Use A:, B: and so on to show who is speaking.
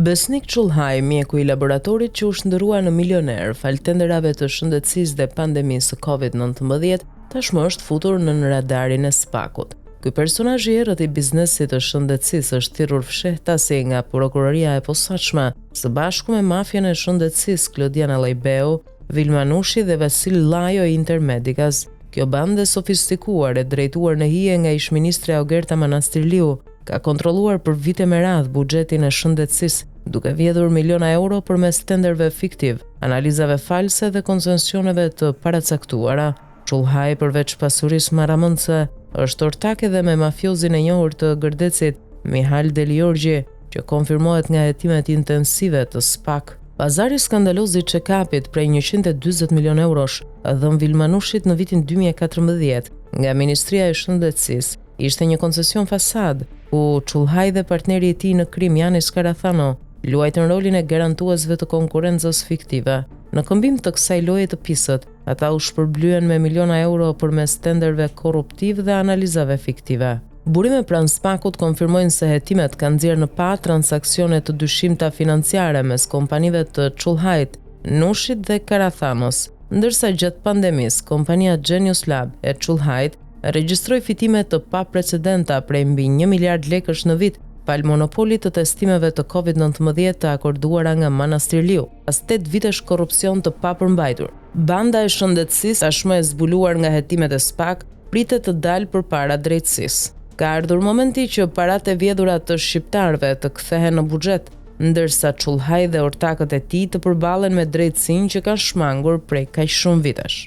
A: Besnik Çullhaj, mjeku i laboratorit që u shndërrua në milioner falë tenderave të shëndetësisë dhe pandemisë së Covid 19, tashmë është futur nën radarin e SPAK-ut. Ky personazh i errët i biznesit të shëndetësisë është thirrur fshehtasi nga Prokuroria e Posaçme, së bashku me mafian e shëndetësisë Klodian Allajbeu, Vilma Nushi dhe Vasil Llajo i Intermedicas. Kjo bandë e sofistikuar e drejtuar në hije nga ish-ministrja Ogerta Manastirliu, ka kontrolluar për vite me radhë buxhetin e shëndetësisë, duke vjedhur miliona euro përmes tenderëve fiktivë, analizave false dhe koncesioneve të paracaktuara. Çullhaj përveç pasurisë marramendëse, është ortak edhe me mafiozin e njohur të Gërdecit, Mihal Delijorgji, që konfirmohet nga hetimet intensive të SPAK. Pazari skandaloz i check-up-it prej 140 milionë eurosh, dhënë Vilma Nushit në vitin 2014 nga Ministria e Shëndetësisë, ishte një koncesion fasadë, ku Çullhaj dhe partneri i tij në krim Janis Karathano luajtën rolin e garantuesve të konkurrencës fiktive. Në këmbim të kësaj loje të pisët, ata u shpërblyen me miliona euro përmes tenderëve korruptivë dhe analizave fiktive. Burime pranë SPAK-ut konfirmojnë se hetimet kanë nxjerrë në pah transaksione të dyshimta financiare mes kompanive të Çullhajt, Nushit dhe Karathanos, ndërsa gjatë pandemisë, kompania Genius Lab e Çullhajt regjistroi fitime të paprecedenta prej mbi një miliard lekësh në vit, falë monopolit të testimeve të Covid 19 të akorduara nga Manastirliu, pas 8 vitesh korrupsion të papërmbajtur. Banda e shëndetësisë, tashmë e zbuluar nga hetimet e SPAK, pritet të dalë përpara drejtësisë. Ka ardhur momenti që paratë e vjedhura të shqiptarëve të kthehen në buxhet, ndërsa Çullhaj dhe ortakët e tij të përballen me drejtësinë që kanë shmangur prej kaq shumë vitesh.